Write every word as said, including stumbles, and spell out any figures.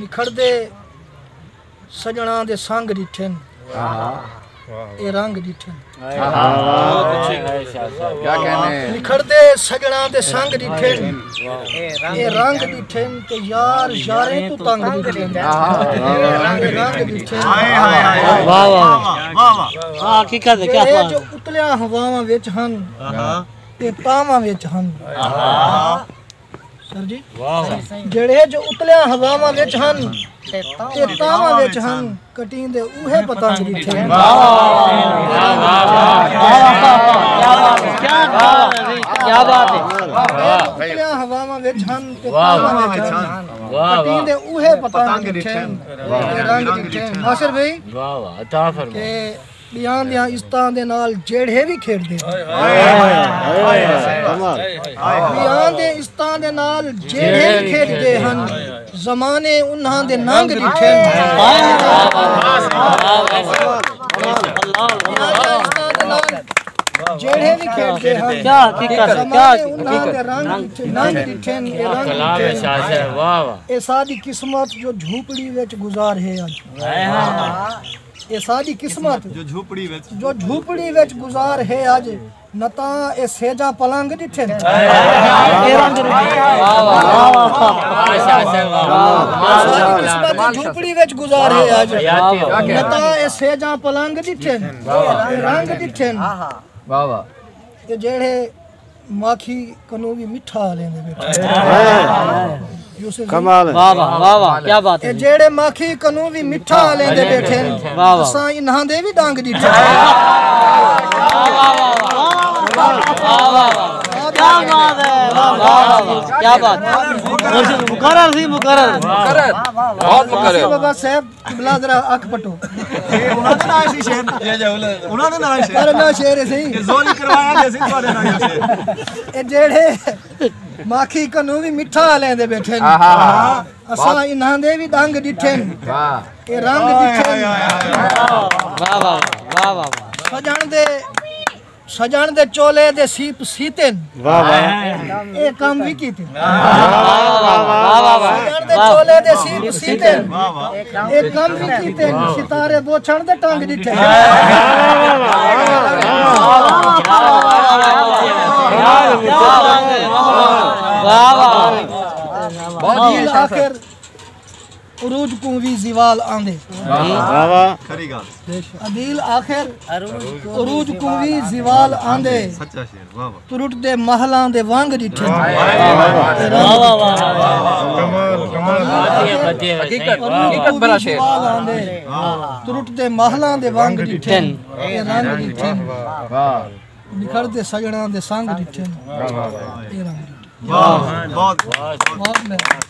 نکھڑدے سڄݨاں دے سنگ ݙٹھن، اے رنگ ݙٹھن۔ کیا کہنے؟ نکھڑدے سڄݨاں دے سنگ ݙٹھن، اے رنگ ݙٹھن، تے یار یاریں توں تنگ ݙٹھن، اے رنگ ݙٹھن۔ واہ واہ۔ ہاں، حقیقت ہے، کیا اے بات جو ہے۔ اتلیاں ہواواں وچ ہن، تے تاواں وچ ہن۔ سر جی، جڑے جو اتلیاں ہواواں وچ ہن، تے تاواں وچ ہن، کٹیندے اوہے پتنگ ݙٹھن۔ کیا بات ہے۔ اتلیاں ہواواں وچ ہن، تے تاواں وچ ہن، کٹیندے اوہے پتنگ ݙٹھن، تے رنگ ݙٹھن۔ ناصر بھائی، واہ واہ، عطا فرما۔ کہ ٻیاں دیاں عزتاں دے نال جیڑھے وی کھیݙدے ہن۔ ٻیاں دے عزتاں دے نال جیڑھے وی کھیݙدے ہن، زمانے انہاں دے ننگ ݙٹھن۔ ٻیاں دیاں عزتاں دے نال جیڑھے وی کھیݙدے ہن، کیا حقیقت ہے، کیا زمانے حقیقت انہاں دے رنگ ݙٹھن، ننگ ݙٹھن، اے رنگ کلام ہے ݙٹھن۔ شاہ صاحب، واہ واہ۔ اے ساݙی قسمت جو جھوپڑی وچ گزار ہے اڄ۔ اے ساݙی قسمت جو جھوپڑی وچ جو جھوپڑی وچ گزار ہے اڄ، نہ تاں اے سیجاں پلنگ ݙٹھن۔ واہ شاہ صاحب، واہ واہ۔ ساݙی قسمت جو جھوپڑی وچ گزار ہے اڄ، حیاتی ہو۔ نہ تاں اے سیجاں پلنگ ݙٹھن، رنگ ݙٹھن۔ واہ واہ۔ تے جیڑھے ماکھی کنوں وی مٹھا لیندے ٻیٹھے۔ یوسف جی، کمال ہے۔ واہ واہ، واہ واہ، کیا بات اے ہے جی۔ جیڑھے ماکھی کنوں وی مٹھا لیندے ٻیٹھے، واہ واہ۔ اساں انہاں دے وی ڈنگ ݙٹھے۔ کیا بات ہے، واہ واہ واہ، کیا بات ہے۔ مرشد مقرر سی، مقرر۔ بہت مقرر۔ بابا صاحب قبلہ ذرا اکھ پٹو۔ انہاں دے نال سی شعر۔ انہاں دے نال شعر۔ پر نہ شعر ہے صحیح۔ زوری کروایا گیا سی تہاڈے نال شعر۔ اے جیڑھے ماکھی کنوں وی مٹھا لیندے ٻیٹھے۔ اساں انہاں دے وی ڈنگ ݙٹھن، اے رنگ ݙٹھن۔ واہ واہ، واہ واہ۔ سڄݨ دے سڄݨ دے چولے دے سیپ سیتن۔ واہ واہ۔ اے کم وی کیتے۔ واہ واہ واہ۔ سڄݨ دے چولے دے سیپ سیتن۔ اے کم وی کیتے۔ ستارے بوچھݨ دے ٹنگ ݙٹھے۔ واہ واہ۔ عدیل آخر عروج کوں وی زوال آندے۔ واہ واہ۔ کھری گال۔ عدیل آخر عروج کوں وی زوال آندے۔ سچا شعر۔ واہ واہ۔ ترٹ دے محلاں دے ونگ ݙٹھے۔ واہ واہ واہ۔ حقیقت، حقیقت بھرا شعر۔ ترٹ دے محلاں دے ونگ ݙٹھے۔ اے رنگ ݙٹھے۔ نکھڑ دے سڄݨاں دے سنگ ݙٹھے۔ اے رنگ ݙٹھے۔ واہ، بہت بہت مہربانی۔